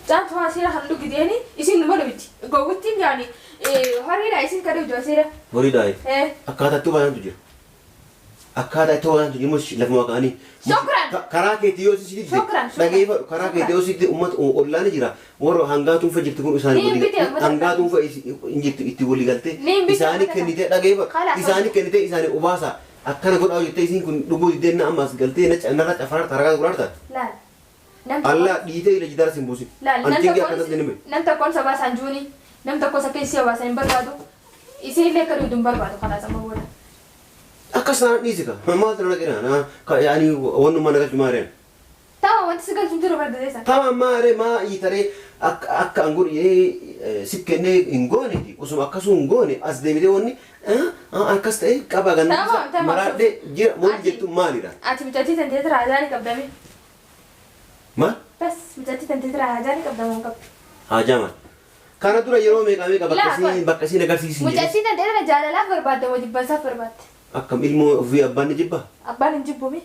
Caaltuu asiira kan dhugideeni isin numa dhugdi. Gowwittiin yaani horiidha isin kan dhugdu asiira. Horiidha. Eh. Akkaataa itti hubaasantu jira. Akkaataa itti hubaasantu jiru immoo lafuma ka'anii. Shukran. Karaa keetii yoo si didde Shukran, shukran. dhageeffadhu karaa keetii yoo si didde uummata ollaan ni jira. Warra hangaa tuunfa jirti kun isaanii Ni walii bite uummata hangaa tuunfa hin jirtu itti walii galtee Ni bite isaanii uummata kennitee dhageeffadhu Kalaas. isaanii kennitee isaanii obaasa akkana godhaa jettee isiin kun dhuguu diddee na ammas galtee na narra cafaraarta harkaa guraarta. Laal. Nam tokkoon Allah dhiitee ila jidaara sin buusin. laal nam Antingi tokkoon akkasatti nime. nam tokkoon sabaa isaan juuni nam tokko isa keessi obaasan hin barbaadu. Isin illee akka dhugdu hin barbaadu kalaas amma booda. Akkas taanaan dhiisi ka. Maaltu na dhaqina? Yaani wannummaa na galchu maareen. Tama wanti si galchu hin jiru barbadeessa. Tama maaree maa iitaree akka akka an godhu jedhee si kennee hin gooneeti. Osuma akkasuu hin goone as deebitee wanni akkas ta'e qaba ganna Tamam, tamam. maraadhee jira wanni Ati- jettu maalidha? Ati mucattii tantee tira haajaa ni qabdame. Maal? Bas mucattii tantee tira haajaa ni qabdamoo hin qabdu. Haajaa maal? Kana dura yeroo meeqa meeqa bakka Laa, isiin bakka isiin agarsiisin jedhee Mucattii tantee tana jaalalaaf barbaadde moo jibbansaaf barbaadde? akkam ilmoo ofii abbaan ni jibba? Abbaan hin jibbumi.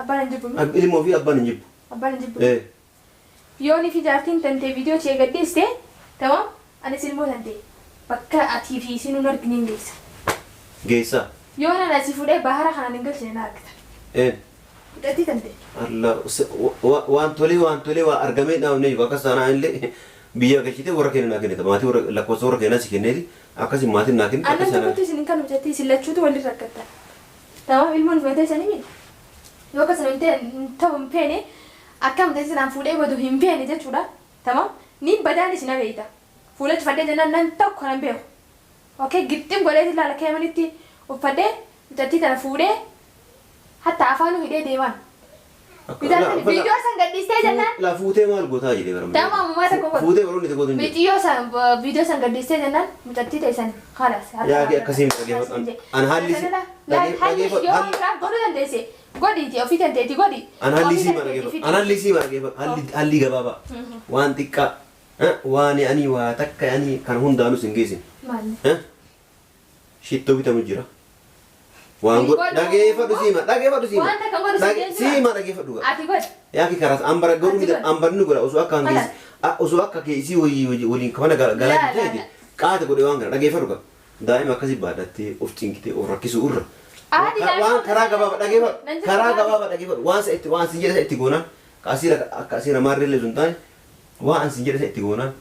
Abbaan hin jibbumi. Ilmoo ofii abbaan hin jibbu. Abbaan hin jibbu. Eh. Yoon fi jaartiin tantee viidiyoo ishee gadhiiste tamam anis ilmoo tantee bakka atii fi isin hin argine hin geessa. Geessaa. Yoon ana si fuudhee bahara kanaan hin galchine na argita. Eh. Mucattii tantee. Allah waan tolee waan tolee waa argamee dhaabnee jiru akkas taanaan illee biyya galchitee warra keenya naa kennita maatii warra lakkoofsa warra keenyaa si kenneeti akkasii maatiin naa kennite Annan akkas taanaan. tokkotti isin hin kanu mucattii isin lachuutu waliin rakkattan. Tamam ilmoon fuudhatee isanii miti. Yoo akkasuma hin ta'e hin ta'u hin feene akka mucattii sanaan fuudhee badu hin feene jechuudha. Tamam ni badaan isin abeeyta. Fuula cufadhee jennaan nan tokko nan beeku. Okay gixxim godhee ilaala keemanitti uffadhee mucattii tana fuudhee hatta afaanuu hidhee deemaan. Viidiyoo san gadhiistee jennaan La fuutee maal gootaa jedhee bara. Tamam uummata tokko godhu. Fuutee baroonni tokko hin jiru. Viidiyoo san viidiyoo san gadhiistee jennaan mucattii ta'e san khalas. Yaa kee akkasii miti dhaggeeffadhu. An haalli si- dhaggeeffadhu. Yoo Haalli- biraaf godhuu dandeesse godhiiti ofii dandeetti godhi. An haalli Ofii sii ma dandeetti dhaggeeffadhu. fidi. An haalli sii ma dhaggeeffadhu. Haalli haalli gabaabaa. Waan xiqqaa. Waan ani waa takka ani kan hundaanus hin geessin. Maalli? Shittoo bitamu jira. Waan Hin godhu godhu. dhaggeeffadhu siima dhaggeeffadhu siima. Waan takka godhu si geessu. Siima dhaggeeffadhu. Ati godhi. Yaa kee karaas ambara godhu Ati miti godhi. ambar ni godha osoo akka Khalas. hangeessi osoo akka keessii wayii waliin kamana galaa Laa, laa, jirteeti laa. qaata godhe waan kana dhaggeeffadhu ka. Daa'ima akkasii baadhattee of cinqitee of rakkisuu irra. Aadi daa'ima Waan karaa gabaabaa Nan dhaggeeffadhu jibba karaa aadi. gabaabaa dhaggeeffadhu waan isa itti waan sin jedhe isa itti goonaan ka asiira akka asiira maarree illee sun taane waan an sin jedhe isa itti goonaan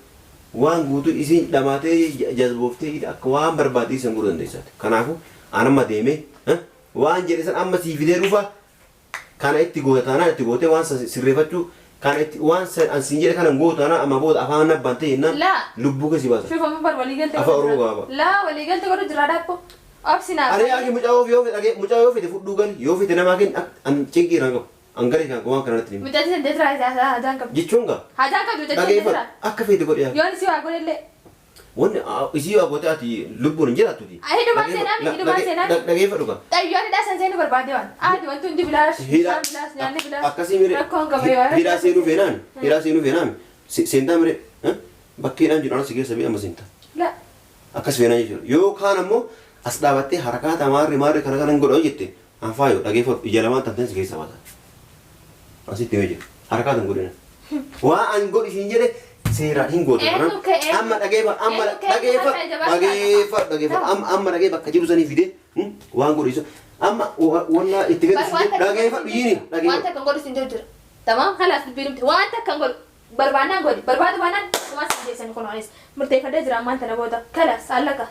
waan guutuu isiin dhamaatee jazbooftee akka waan barbaadde isan godhuu dandeessaati. Kanaafuu an amma deemee waan jedhe san amma sii fidee dhufa kana itti goota taanaan itti gootee waan san sirreeffachuu kana itti waan san an siin jedhe kana hin gootu taanaan amma booda afaan abbaan ta'e jennaan Laa. lubbuu kee si baasa. Shuuf amma bar waliigaltee Afaan godhu Oromoo jira. gabaabaa. Laa waliigaltee godhu jira dhaabbo. Obsinaa. Ani yaaki mucaa yoo yoo fedhe mucaa yoo fedhe fudhuu gali yoo fedhe namaa kenni an cinqii irraan qabu an galee kan waan kana natti himi. Mucattii tantee tira hajaan qabdu. Jechuun gaa Hajaan qabdu mucattii tantee dhageeffadhu tira. akka fedhe godhe yaaki. Yoon si waa godhellee. Wanni isii yoo goote ati lubbuun hin jiraattuti. Hidhumaan seenaa hidhumaan seenaa. Dhageeffadhu gaa. Xayyoon hidhaa san seenuu barbaade waan. Aadi wanti hundi bilaash. Hidha Bishaan bilaash nyaanni bilaash. akkasii mire Rakkoon qaba yoo hidhaa seenuu feenaan hidhaa seenuu feenaan seentaa mire bakkeedhaan jiru anas keessa bee amma seentaa. La. Akkas feenaa jechuudha. Yookaan ammoo as dhaabattee harakaata maarri maarri kana kanan godha jette an faayo dhageeffadhu ija lamaan tantan si keessa baata. Asitti himee jira. Harakaata hin godhina. Waa an godhi siin jedhe seeraan hin gootu. Eenyu ka'e? Amma dhageeffadhu amma Eenyu ka'e? dhageeffadhu Harka jabaatu dhageeffadhu dhageeffadhu amma amma dhagee bakka jiru sanii fidee waan godhu isa amma wallaa itti gadi Bas waan takka dhageeffadhu yiini Waan dhageeffadhu. takka godhu sin jiru jira. Tamam kalaas dubbii dhumte waan takka hin godhu. Barbaannaan godhi barbaadu baannaan kumaas hin geessani kun anis murteeffadhee jira ammaan tana booda kalaas allaka.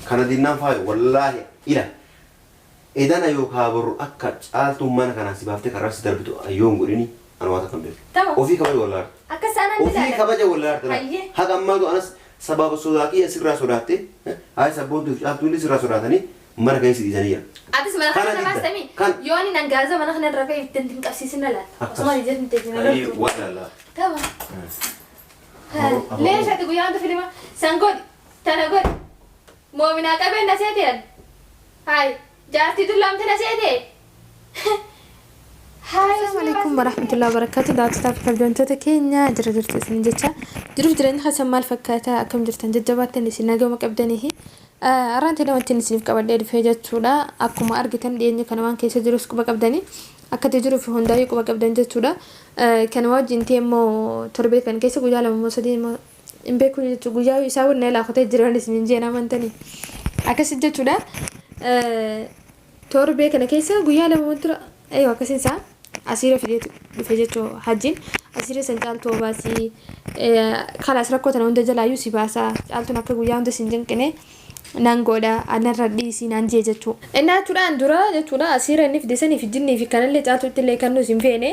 Kana dinnaan faayo wallaahi ila edana yookaa boru akka caaltuun mana kanaa si baaftee karaa si darbitu yoo hin godhini an waa takka hin beeku. Tamam. Ofii kabaja wallaahi. Akka isaan Ofii kabaja wallaahi. Hayyee. Haga ammaatu anas sababa sodaa kiyya sirraa sodaatte hayi sabboontuuf caaltuun illee sirraa sodaatanii mana keessa dhiisanii jira. Atis mana Kana kana didda. baastami. Kan- Yooni nan gaaza mana kana irra fe'e ittiin hin qabsiisin na laata. Akkas. Osuma ijatti hin teessine Ayi gartuu. wallaahi. Tamam. Leesha ati guyyaa hunda filima san godhi tana godhi moominaa qabeen na seeteen hayi jaartii dullaamte na seetee. Hayi Assalamu alaikum warahmatullahi wabarakatuh. Daawwattoota fi kabajamtoota keenya jira jirtu isin jecha jiruuf jireenya keessan maal fakkaata akkam jirtan jajjabaattan isin nagama qabdanii arraan tana wanti isiniif qabadhee dhufee jechuudha. Akkuma argitan dhiyeenya kana waan keessa jirus quba qabdanii. Akka itti jiruuf hundaayyuu quba qabdan jechuudha. Kanuma wajjin ta'e immoo torbee kan keessa guyyaa 2 immoo 3 immoo hin beeku jechuudha. Guyyaa isaa waliin laafotee jiran isin hin jeen amantanii. Akkas jechuudha. Torbee kana keessa guyyaa 2 tura eeyyuu akkasiin isaa asiira fidee dhufe jechuudha hajjiin. Asiira san caaltuu obaasii kalaas rakkoo tana hunda jalaayyuu si baasaa caaltuun akka guyyaa hunda sin cinqine nan godha anarra dhiisii naan jee jechuu. Innaa jechuudhaan dura jechuudha asiira inni fide sanii fi jinnii fi kanallee caaltuutti illee kan nuus hin feene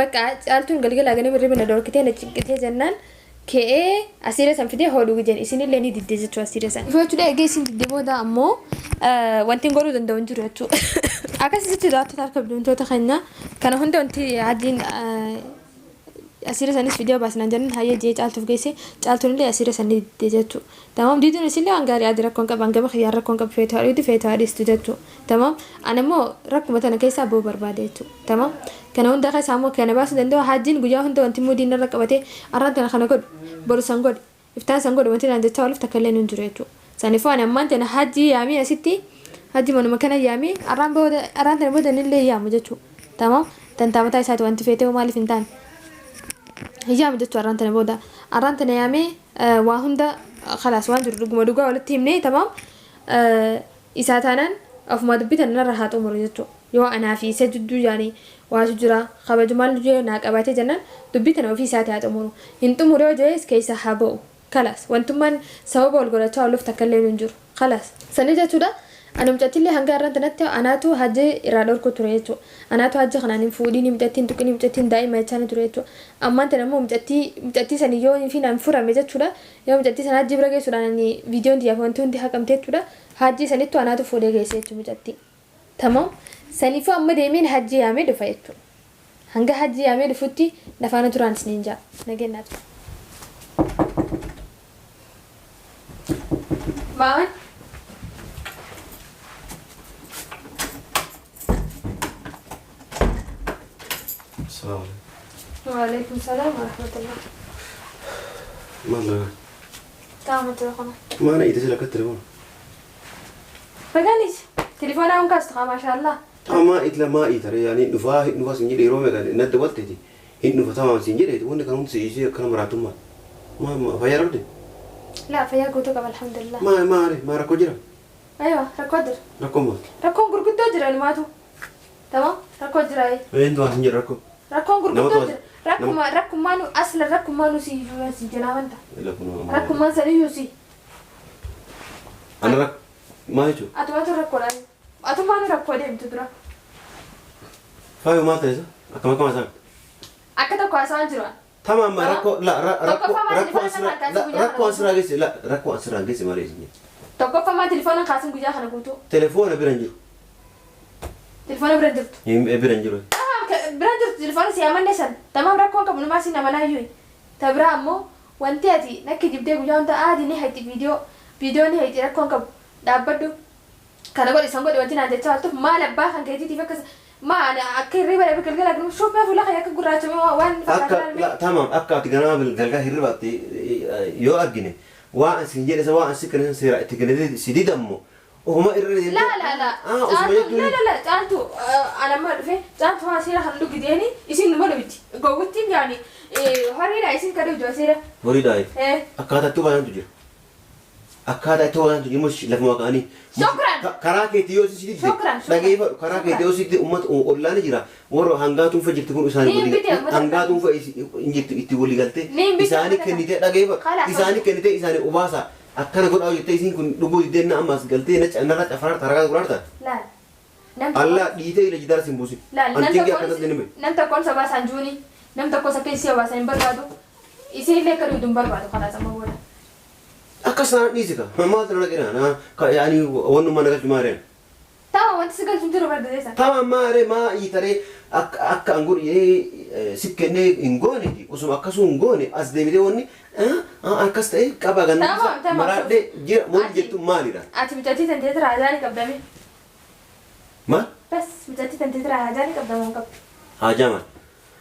bakka caaltuun galgalaa ganama hirriba na dhorkitee na cinqitee jennaan ka'ee asiira san fidee hodhu jedhe isinillee ni didde jechuu asiira san. Jechuudha eegee isin didde booda ammoo wanti hin godhuu danda'u hin jiru jechuudha. Akkas jechuudha daawwattoota harka kabajamtoota keenya kana hunda wanti hajjiin asiira sanis viidiyoo baasnaan jennan hayyee jee caaltuuf geesse caaltuun illee asiira san ni didde jechuudha. Tamaam diiduun isillee waan gaarii adii rakkoon qaban gama kiyyaan rakkoon qabu feetu haadhiitu feetu haadhiistu jechuudha. Tamaam ani immoo rakkuma tana keessaa ba'uu barbaade jechuudha. Tamaam kana hunda keessaa immoo kana baasuu danda'u hajjiin guyyaa hunda wanti muudii narra qabatee arraan tana kana godhu boru san godhu iftaan san godhu wanti naan jechaa ooluuf takka illee hin jiru jechuudha. Saniifuu ani ammaan tana hajjii yaamii asitti hajji manuma kana yaamii arraan booda arraan tana booda illee yaamu jechuudha. Tamaam tantaa mataa isaati wanti feetee maaliif hin taane. Hin yaamu jechuudha arraan tana booda. Arraan tana yaamee waa hunda khalaas waan jiru dhuguma dhugaa walitti himnee tamaam isaa taanaan ofuma dubbii tana narra haa xumuru jechuudha. Yoo anaa fi isa jidduu yaani waatu jira kabajumaan yoo naa qabaatee jennaan dubbii tana ofii isaati haa xumuru. Hin xumuru yoo jedhes keessa haa ba'u. Kalaas wantummaan sababa wal godhachaa ooluuf takka illee hin jiru. Kalaas. Sanii jechuudha. Ani mucattillee hanga har'aan tanatti anaatu hajji irraa dhorku ture jechuudha. Anaatu hajji kanaan hin fuudhiin mucattiin tuqin mucattiin daa'ima jechaa ture jechuudha. Ammaan tana immoo mucattii mucattii sanii yoo hin fiinaan furame jechuudha. Yoo mucattii sana hajji bira geessuudhaan ani viidiyoon xiyyaaf wanti hundi haqamte jechuudha. Hajji sanittu anaatu fuudhee geesse jechuudha mucattii. Tamam. Saniifuu amma deemeen hajji yaamee dhufa jechuudha. Hanga hajji yaamee dhufutti nafaana turaan isiniin jaa. Nageenyaa tura. Maaman. Salaam. Waalaikum salaam wa rahmatullah. Maal lagaa? Taa'uma telefoona. Maana ite sila akka telefoona. Fagaanis telefoona hun kaastu haa maashaallah. Amma itla maa itare yaani dhufaa hin dhufaa sin jedhe yeroo meeqa nadda walteeti hin dhufa tamaam sin jedhe wanni kan hundi si'isee akkana maraatummaa. Maa maa fayyaa dhabde? Laa fayyaa guutuu qaba alhamdulillah. Maa maa maa rakkoo jira? Aywa rakkoo jira. Rakkoo maal? Rakkoon gurguddoo jira ilmaatu. Tamam rakkoo jira. Eenyu waan sin jedhe rakkoo? Rakkoon Nama gurguddoo to'atu. jira. Rakkuma rakkummaan asla rakkummaan si si jalaa wanta. Ila kun Rakkummaan saniyyuu si. Ana rak maal jechuudha? Atumatu rakkoodha. Atummaanu rakkoo deemtu dura. Faayo maal ta'e isa? Akkam akkam haasa'an? Akka tokko haasawaan jiru. Tamaam rakkoo la rakkoo Tokkoffaa rakkoo telefoona asirraa kan kaasuu guyyaa rakkoo kana asirraa geesse la rakkoo asirraa geesse maal isin jedhe? Tokkoffaa telefoona kaasin guyyaa kana guutuu. Telefoona bira hin jiru. Telefoona bira jirtu. Hin bira hin jiru. Tamam bira jirtu telefoona si amanne san. Tamam rakkoon qabu numaa si namanaa iyyuu. Ta biraa ammoo wanti ati nakki jibdee guyyaa hunda aadi ni hayti viidiyoo viidiyoo ni hayti rakkoon qabu dhaabbadhu. Kana godhi san godhi wanti naan jechaa ooltuuf maal abbaa kan keetiitiif akkas maal akka hirriba dhabe galgala ganama shuuphee fuula kee akka gurraachame waan Akka fakkaatan la tamaam akka ati ganama galgala hirribaatti yoo argine waan isin jedhe isa waan isin kennan seera itti kennite si didammo ofuma irra deemte. La la la. Ah osuma Caaltu jechuun la la la caaltu anamma dhufe caaltu haa seera kan dhugiteeni isin numa dhubiti. Gowwittiin yaani horiidha isin kan dhugdu seera. Horii daa'e. Eh. Akkaataa itti hubatantu jira. Akkaataa itti hubatantu jira immoo lafuma ka'anii. Shukran. Karaa keetii yoo si didde Shukran, shukran. dhageeffadhu karaa keetii yoo si didde uummata ollaan jira warra hangaa tuunfa jirti kun isaanii Ni hin walii bite uummata hangaa tuunfa hin jirtu itti walii galtee Ni hin bite isaanii uummata kennitee dhageeffadhu Kalaas. isaanii kennitee isaanii obaasa akkana godhaa jettee isiin kun dhuguu diddee na ammas galtee na narra cafaraarta harkaa guraarta. Laal. Nam Allah dhiitee ila jidaara sin buusin. Laal nam Antiin akka tokkoon tattee nam tokkoon sabaa isaan juuni nam tokkos akka isii obaasan hin barbaadu isin illee akka dhugdu hin barbaadu kanaas amma booda. Akka isaan dhiise ka maaltu na dhaqina na yaani wannummaa na galchu maareen. Tama wanti si galchu hin jiru barbadeessa. Tama maaree maa hiitaree akka akka an godhu si kennee hin gooneeti osuma akkasuu hin goone as deebitee wanni akkas ta'e qaba Tamam, ganna tamam. maraadhee jira wanti Ati- jettu maalidha? Ati mucattii tantee tira haajaa ni qabdame. Maal? Bas mucattii tantee tira haajaa ni qabdame hin qabdu. Haajaa maal?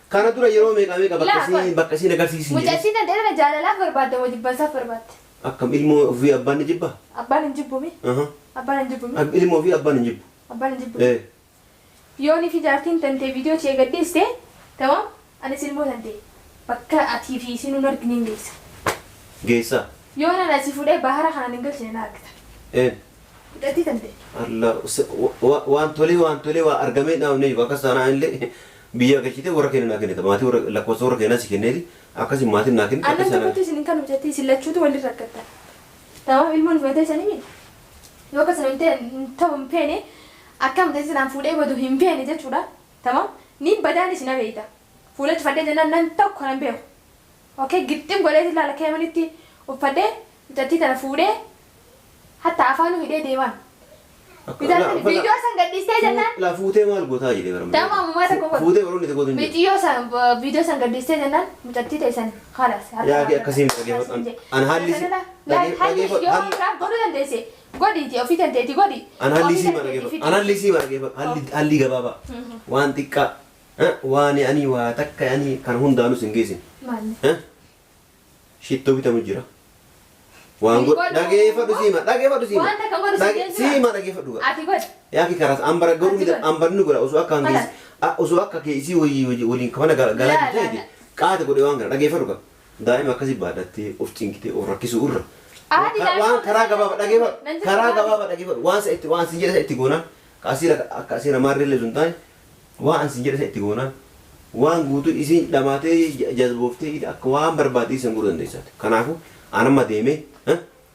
Kana dura yeroo meeqa meeqa bakka Laa, isii bakka isiin agarsiisin jedhe. Mucattii tantee tira jaalalaaf barbaadde moo jibbansaaf barbaadde? Akkam ilmoo ofii abbaan ni jibbaa? Abbaan hin jibbumi. Aha. Abbaan hin jibbumi. Ilmoo ofii abbaan hin jibbu. Abbaan hin jibbumi. Eh. Yoon fi jaartiin tantee viidiyoo ishee gadhiiste, tamam, anis ilmoo tantee bakka atii fi isin hin argine hin geessa. Geessaa. Yoon ana si fuudhee bahara kanaan hin galchine na argita. Een. Mucattii tantee. Allah waan tolee waan tolee waa argamee dhaabnee jiru akkas taanaan illee biyya galchitee warra keenya naa kennita maatii warra lakkoofsa warra keenyaa si kenneeti akkasi maatiin naa kennita Annan akkas taanaan. tokkotti isin hin kanu mucattii isin lachuutu walirra rakkattan. Tamam, ilmoon mataa isaanii miti. Yoo akkasuma hin ta'e hin ta'u hin feene akka mucattii sanaan fuudhee badu hin feene jechuudha. Tamam, ni badaan isin abeeyta. Fuula cufadhee jennaan nan tokko nan beeku. Okay, gixxim godhee ilaala keemanitti uffadhee mucattii tana fuudhee hatta afaanuu hidhee deemaan. Viidiyoo san gadhiistee jennaan. La fuutee maal gootaa jedhee bara. Tamam, uumaa tokko godhu. Fuutee baroonni tokko hin jiru. Viidiyoo san viidiyoo san gadhiistee jennaan mucattii ta'e san khalas. Yaa kee akkasii miti dhaggeeffadhu. An haalli si Haalli yoo biraaf godhuu dandeesse godhiiti ofii dandeetti godhi. An haalli sii ma dhaggeeffadhu. An haalli sii ma dhaggeeffadhu. Haalli haalli gabaabaa. Waan xiqqaa. Waan ani waa takka ani kan hundaanuu sin geessin. Maali? Shittoo bitamu jira. Waan godhu dhageeffadhu siima dhageeffadhu siima. Waan takka godhu si geessu. Siima dhageeffadhu. Ati godhi. Yaa ki karas ambara garuu Ati godhi. ambarni godha osoo akka hangeessi osoo akka kee isii wayii waliin kamana galaa Laa, jirte laa, qaata godhe waan kana dhageeffadhu ka. Daa'ima akkasii baadhattee of cinqitee of rakkisuu irra. Ati daa'ima Waan karaa gabaabaa dhageeffadhu Nan karaa jibba. gabaabaa dhageeffadhu waan sa itti waan si jedhe sa itti goonaan ka asiira akka asiira maarree illee sun taane waan an sin jedhe sa itti goonaan waan guutuu isiin dhamaatee jazbooftee akka waan barbaadde isin godhuu dandeessaati. Kanaafuu an amma deemee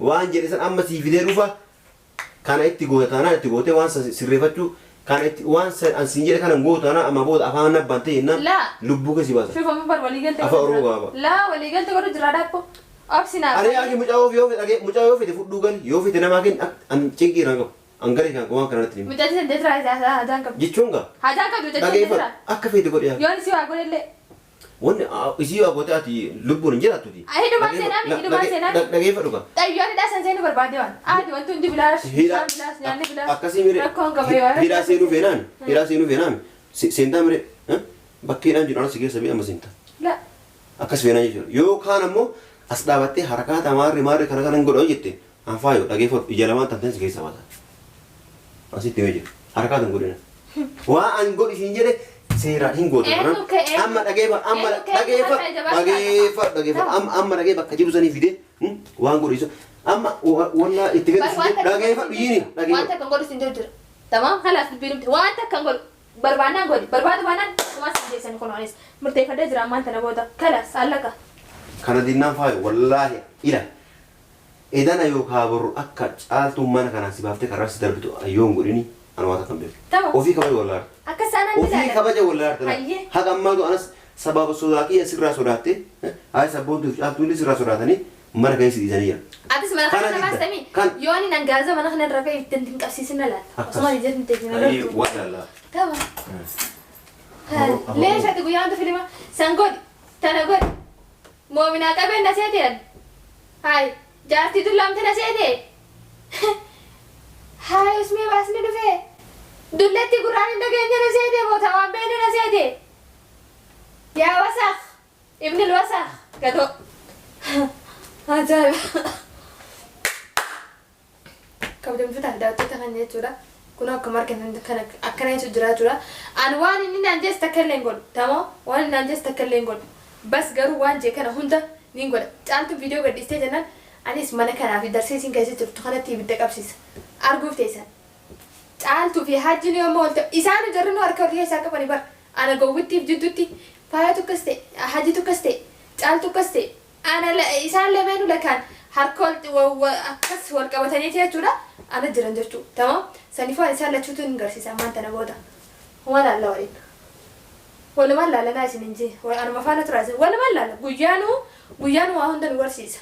waan jedhe san amma sii fidee dhufa kana itti goota taanaan itti gootee waan san sirreeffachuu kana itti waan san an siin jedhe kana hin gootu taanaan amma booda afaan abbaan ta'e jennaan Laa. lubbuu kee si baasa. Shuuf amma bar waliigaltee Afaan godhu Oromoo jira. gabaabaa. Laa, waliigaltee godhu jira dhaabbo. Obsinaa. Ani yaaki mucaa yoo yoo fedhe mucaa yoo fedhe fudhuu gali yoo fedhe namaa kenni an cinqii irraan qabu an galee kan waan kanarratti himu. Mucattii san deetira hajaan qabdu. Jechuun gaa Hajaan qabdu mucattii san dhageeffadhu deetira. akka fedhe godhe yaa. Yoon si waa godhellee. Wanni isii waa goote ati lubbuun hin jiraattuti. Hidhumaan seenaami, hidhumaan seenaami. Dhageeffadhu gaa. Xayyoon hidhaa san seenuu barbaade waan. Aadi wanti hundi bilaash. Hidha Bishaan bilaash nyaanni bilaash. akkasii mire Rakkoon qaba yoo. hidhaa seenuu feenaan hidhaa seenuu feenaan seentaa mire bakkee hidhaan jiru anas si keessa bee amma seentaa. La. Akkas feenaa jechuudha. Yookaan ammoo as dhaabattee harakaata maarri maarri kana kanan godha jette an faayo dhageeffadhu ija lamaan tantan si keessa baata. Asitti himee jira. Harakaata hin godhina. Waa an godhi siin jedhe seeraan hin gootu. Eenyu ka'e? Amma dhageeffadhu amma Eenyu ka'e? dhageeffadhu Harka ija baasa. dhageeffadhu dhageeffadhu amma amma dhagee bakka jiru sanii fidee waan godhu isa amma wallaa itti gadi Bar waan takka dhageeffadhu yiini waan dhageeffadhu. takka godhu sin jiru jira. Tamam, khalas dubbii dhumte. Waan takka godhu barbaannaan godhi. Barbaadu baannaan kumaas hin geessan kun onis. Murteeffadhee jira ammaan tana booda. Khalas allaka. Kana dinnaan faayo wallaahi ila edana yookaa borru akka caaltuun mana kanaa si baaftee karaa si darbitu yoon godhini ana waan takka hin beeku. Tamam. Ofii kabaja wallaahi. Akka isaanaan Ofii kabaja wallaahi. Hayyee. Haga ammaatu anas sababa sodaa kiyya sirraa sodaatte hayi sabboontuuf caaltuun illee sirraa sodaatanii mana keessa dhiisanii jira. Atis mana Kana kana didda. baastami. Kan- Yoon inni angaaza mana kana irra ka'e ittiin hin qabsiisin na laata. Akkas. Osuma ijatti hin teessine Hayyee agartu. waan lallaa. Tamam. Leesha ati guyyaa hunda filima san godhi tana godhi moominaa qabeen na seeteen hayi jaartii dullaamte na seete hayi usmee baasni dhufee dullatti gurraan hin dhageenye na seete moota waan beenu na seete yaa wasakh ibni wasakh gadoo ajaa'iba kabajamtoota fi daawwattoota kan jechuudha. Kun akkuma argitan kana akkana jechuun jira jechuudha. Ani waan inni naan jees takka illee hin godhu. Tamoo waan inni naan jees takka illee hin godhu. Bas garuu waan jee kana hunda niin godha. Caaltu viidiyoo gadhiistee jennaan anis mana kanaa fi darsee isin keessa jirtu kanatti ibidda qabsiisa. Arguuf teessan. Caaltuu fi hajjiin yommuu ol ta'u isaan jarri nu harka ol keessaa qabani bara. Ana gowwittiif jidduutti faaya tokkos ta'e hajji tokkos ta'e caaltu tokkos ta'e ana isaan lameenu lakaan harka ol akkas wal qabataniiti jechuudha. Ana jiran jechuudha. Tamam. Saniifuu ani isaan lachuutu hin garsiisa ammaan tana booda. Waan laalla waliin. Walumaan laalanaa isin hin jee. Anuma faana turaa isin. Walumaan laalla. Guyyaanuu guyyaanuu waa hunda nu barsiisa.